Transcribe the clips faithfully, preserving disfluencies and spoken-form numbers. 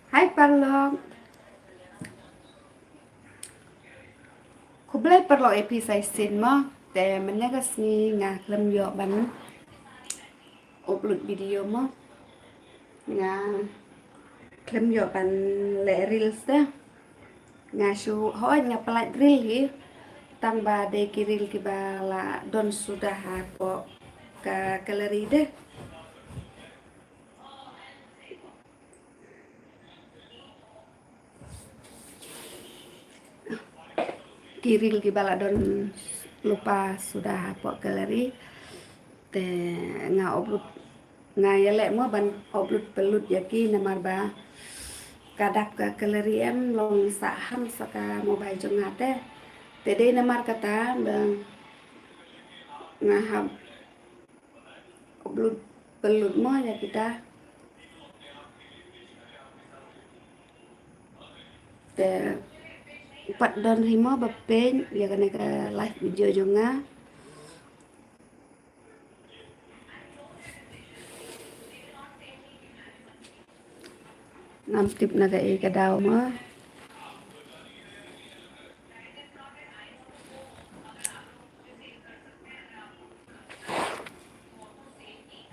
Hai paralok. Khublei paralok ïa phi sa shisien mo. Te mynne ka sngi nga khlem ïoh ban upload video mo. Nga khlem ïoh ban leh reels te. Nga shu hooid nga pynlait reel hi. Tang ba dei ki reel kiba la don suda hapoh ka gallery de. Ki reel kiba la don lypa suda hapoh gallery. Te nga upload, nga ïaleh mo ban upload pynlut ïa ki namar ba ka dap ka gallery em long sah ham sa ka mobile jong nga te. Te dei namar kata ba nga hap upload pynlut mo ïa kita. Te pat don hi mo ba peit ïa kane ka live video jong nga. Ngam tip na kaei ka daw mo.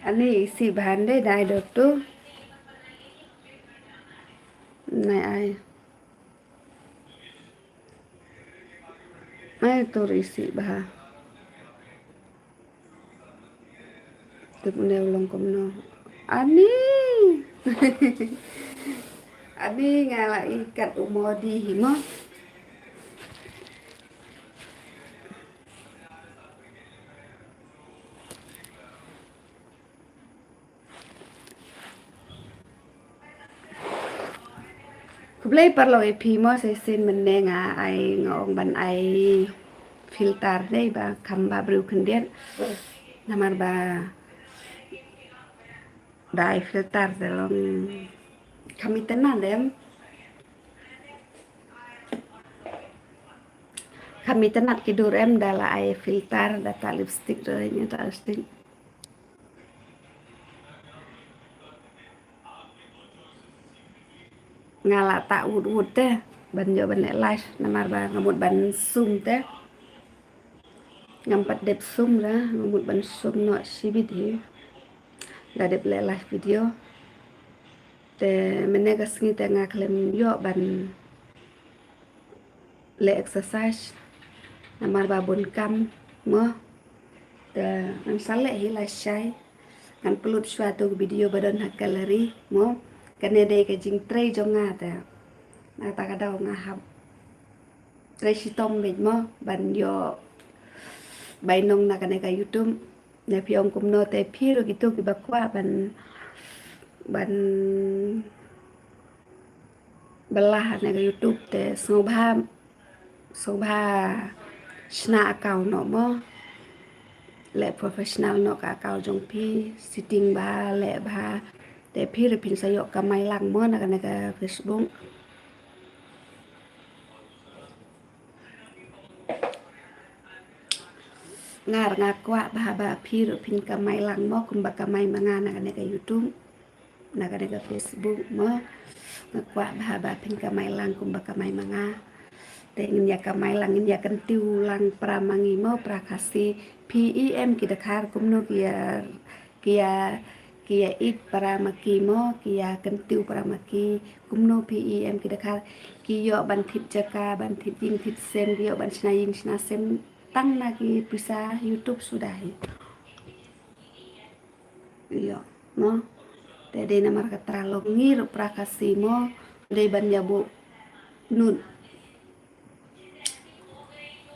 Ani isih bahan dei dai dok tu. Nai ai. Ai tur isih baha. Tip ne u long kumno. Ani. Ani nga la ikat u modi hi mo. Khublei paralok ïa phi mo, sa shisien mynne nga ai, nga ong ban ai filter dei ba kham ba briew khyndiat. Namar ba da ai filter te long kham itynnad em. Kham itynnad ki dur em da la ai filter, da tah lipstick re, ïa tah lipstick. Nga la tah wut wut te ban ïoh ban leh live namar ba nga mut ban sum te. Ngam pat dep sum ra, nga mut ban sum noh shibit hi. Da dep leh live video. Te mynne ka sngi te nga khlem ïoh ban leh exercise namar ba bun kam mo. Te ngan sa leh hi lashai. Ngan pynlut shuwa tu video ba don ha gallery mo. Kane dei ka jingtrei jong nga te. Na kata ka daw nga hap trei shitom beit mo ban ïoh bainong na kane ka YouTube. Ne phi ong kumno te phi ruh kito kiba kwah ban, ban bylla ha kane ka YouTube te sngewbha, sngewbha shna account noh mo. Leh professional noh ka account jong phi, setting bha, leh bha. Te phi ruh phin sa ïoh kamai lang mo na kane ka Facebook. Nga ruh nga kwah bha ba phi ruh phin kamai lang mo kumba kamai ma nga na kane ka YouTube, na kane ka Facebook mo. Nga kwah bha ba phin kamai lang kumba kamai ma nga. Te ngin ïa kamai lang, ngin ïa kyntiew lang para ma ngi mo, para Khasi. Phi i em ki dkhar kumno ki ïa, ki ïa, ki ïa ïeit para ma ki mo, ki ïa kyntiew para ma ki. Kumno phi i em ki dkhar ki ïoh ban thied jaka, ban thied ïing thied sem, ki ïoh ban shna ïing shna sem tang na ki pisa YouTube suda hi. Ïoh mo. Te dei namar kata long ngi ruh para Khasi mo, dei ban ïa buh nud.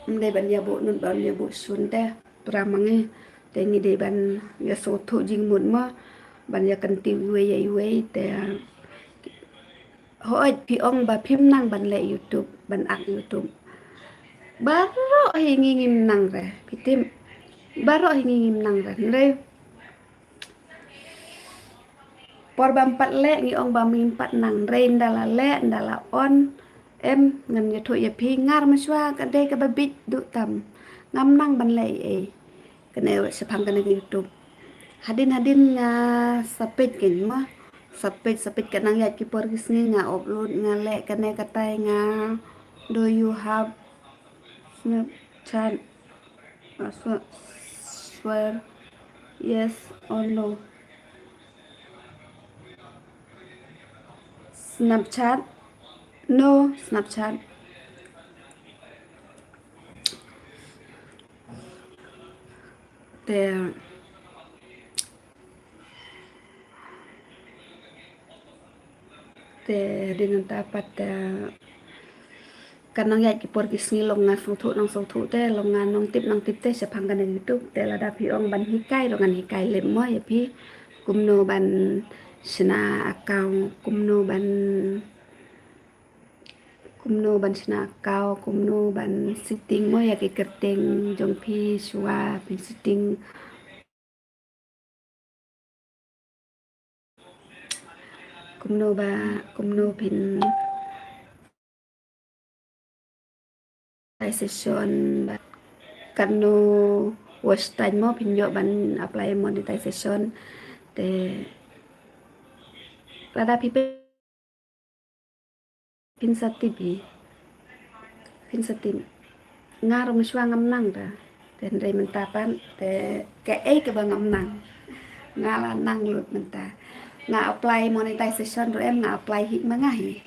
Ym dei ban ïa buh nud, ban ïa buh shun te para ma ngi. Te ngi dei ban ïa sngewthuh jingmut mo, ban ïa kyntiew iwei ïa iwei te. Hooid phi ong ba phim nang ban leh YouTube, ban act YouTube. Baroh hi ngi ngim nang re, phi tip. Baroh hi ngi ngim nang re. Hynrei por bym pat leh ngi ong ba ngim pat nang, hynrei ynda la leh, ynda la on, em, ngan ïathuh ïa phi, nga ruh mynshuwa ka dei kaba bieit duh tam. Ngam nang ban leh ei ei. Kane shaphang kane ka YouTube. Hadien hadien nga sa peit kein mo. Sa peit, sa peit, ka nang ïaid ki por ki sngi nga upload, nga leh kane katai nga. Do you have Snapchat? Password? Swear yes or no? Snapchat? No Snapchat. Te, te hadien nangta pat, eh, ka nang ïaid ki por ki sngi long nga sngewthuh nang sngewthuh te, long nga nang tip nang tip te shaphang kane YouTube. Te lada phi ong ban hikai ruh ngan hikai lem mo ïa phi kumno ban shna account, kumno ban kumno ban shna account, kumno ban setting mo ïa ki kyrteng jong phi shuwa phin setting. Kumno ba, kumno phin monetization, ba katno watch time mo phin ïoh ban apply monetization. Te lada phi phin sa tip hi. Phin sa tip. Nga ruh mynshuwa ngam nang da. Te hynrei mynta pat te kaei kaba ngam nang. Nga la nang lut mynta. Nga apply monetization ruh em nga apply hi ma nga hi.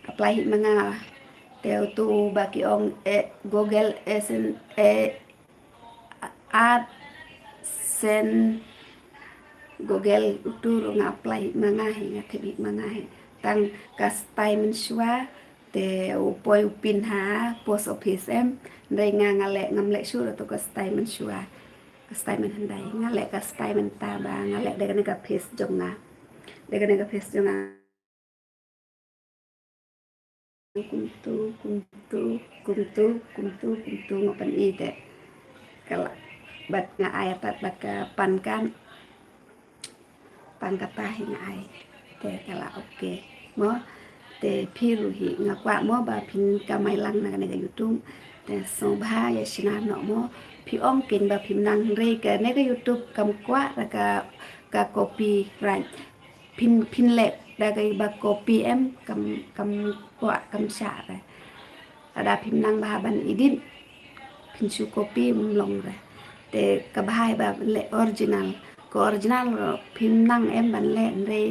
Apply hi ma nga. Te utu ba ki ong eh, Google AdSense, eh, AdSense, Google utu ruh nga apply hi ma nga hi, nga tip hi ma nga hi. Tang ka stai mynshuwa te u poi u pin ha post office em. Hynrei nga nga leh ngam leh shuh ruh tu ka stai mynshuwa. Ka stai mynhyndai nga leh ka stai mynta ba nga leh da kane ka page jong nga. Da kane ka page jong nga. Kumtu, kumtu, kumtu, kumtu, kumtu nga pyni te. Ka la, bad nga ai atat bad ka pan kan. Tang kata hi nga ai. Te ka la okay mo. Te phi ruh hi nga kwah mo ba phin kamai lang na kane ka YouTube. Te sngewbha ïa shna noh mo. Phi ong kein ba phim nang hynrei kane ka YouTube kam kwah ra ka, ka copyright. Phin, phin leh da kaba copy em kam, kam kwah kam shah re. Lada phim nang bha ban edit phin shu copy ym long re. Te kaba bha ba leh original. Ka original ruh phim nang em ban leh hynrei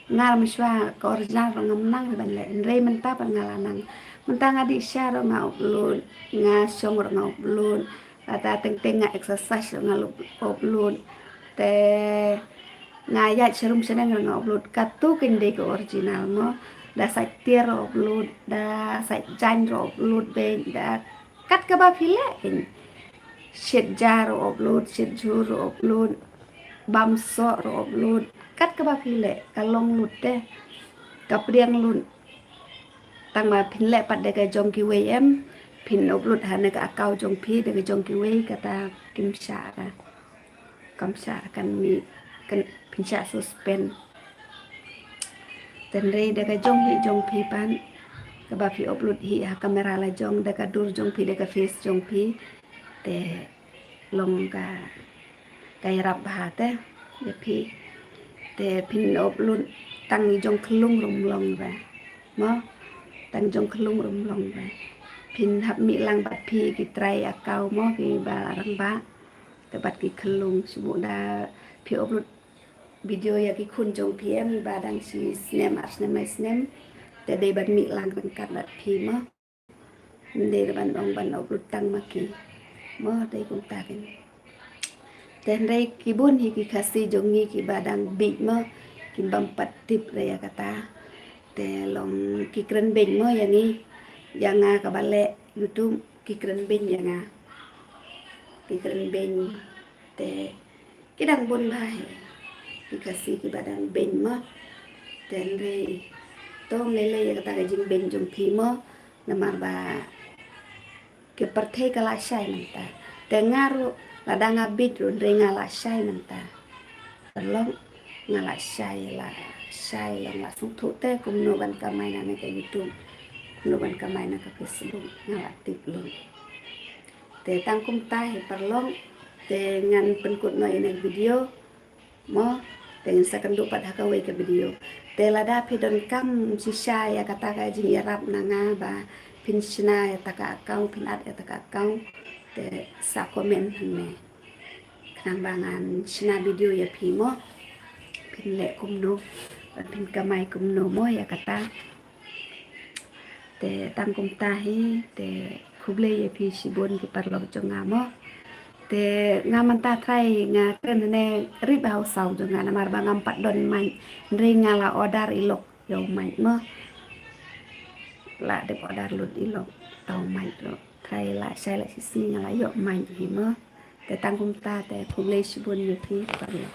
nga ruh mynshuwa ka original ruh ngam nang re ban leh hynrei mynta pat nga la nang. Mynta nga dih sha ruh nga upload, nga shong ruh nga upload. Lada teng teng nga exercise ruh nga upload. Te nga ïaid sharum shaneng ruh nga upload. Katu kein dei ka original mo. Da sait tiar ruh upload, da sait jaiñ ruh upload beit, da kat kaba phi leh kein. Shit ja ruh upload, shit jhur ruh upload, bam soh ruh upload. Kat kaba phi leh ka long lut te. Ka pdiang lut. Tang ba phin leh pat da ka jong kiwei em, phin upload ha ne ka account jong phi da ka jong kiwei kata kim shah ra. Kam shah kan mih, kan phin shah suspend. Te hynrei da ka jong hi jong phi pat kaba phi upload hi ha camera la jong da ka dur jong phi da ka face jong phi. Te long ka, ka ïarap bha te ïa phi. Te phin upload tang i jong khyllung ruh ym long ba. Mo, tang jong khyllung ruh ym long ba. Phin hap mih lang bad phi ki trai account mo kiba rangbah. Te bad ki khyllung shu buh da phi upload video ïa ki khun jong phi em ba dang shi snem ar snem lai snem. Te dei ban mih lang ryngkat bad phi mo. Ym dei ban ong ban upload tang ma ki. Mo dei kumta kein. Te hynrei ki bun hi ki Khasi jong ngi kiba dang bieit mo. Kim bam pat tip re ïa kata. Te long ki kren beiñ mo ïa ngi. Ïa nga kaba leh YouTube ki kren beiñ ïa nga. Ki kren beiñ. Te ki dang bun bha hi ki Khasi kiba dang beiñ mo. Te hynrei to ym lei lei ïa kata ka jingbeiñ jong phi mo. Namar ba ki pyrthei ka la shai mynta. Te nga ruh lada nga bieit ruh hynrei nga la shai mynta. Long nga la shai, la shai, long la sngewthuh te kumno ban kamai na ne ka YouTube, kumno ban kamai na ka Facebook nga la tip long. Te tang kumta hi paralok. Te ngan pynkut noh ïa kane ka video mo, te ngin sa kynduh pat ha kawei ka video. Te lada phi donkam shisha ïa kata ka jingïarap na nga ba phin shna ïa kata ka account, phin add ïa kata ka account, te sa comment hangne. Khnang ba ngan shna video ïa phi mo, phin leh kumno, phin kamai kumno mo ïa kata. Te tang kumta hi, te khublei ïa phi shibun ki paralok jong nga mo. Te nga mynta trai nga kren ne rit ha u saw jong nga namar ba ngam pat don mic. Hynrei nga la order i lok ïa u mic mo. La dep order lut i lok, tau mic ruh. Trai la shai la shisngi nga la ïoh mic hi mo. Te tang kumta te khublei shibun ïa phi paralok.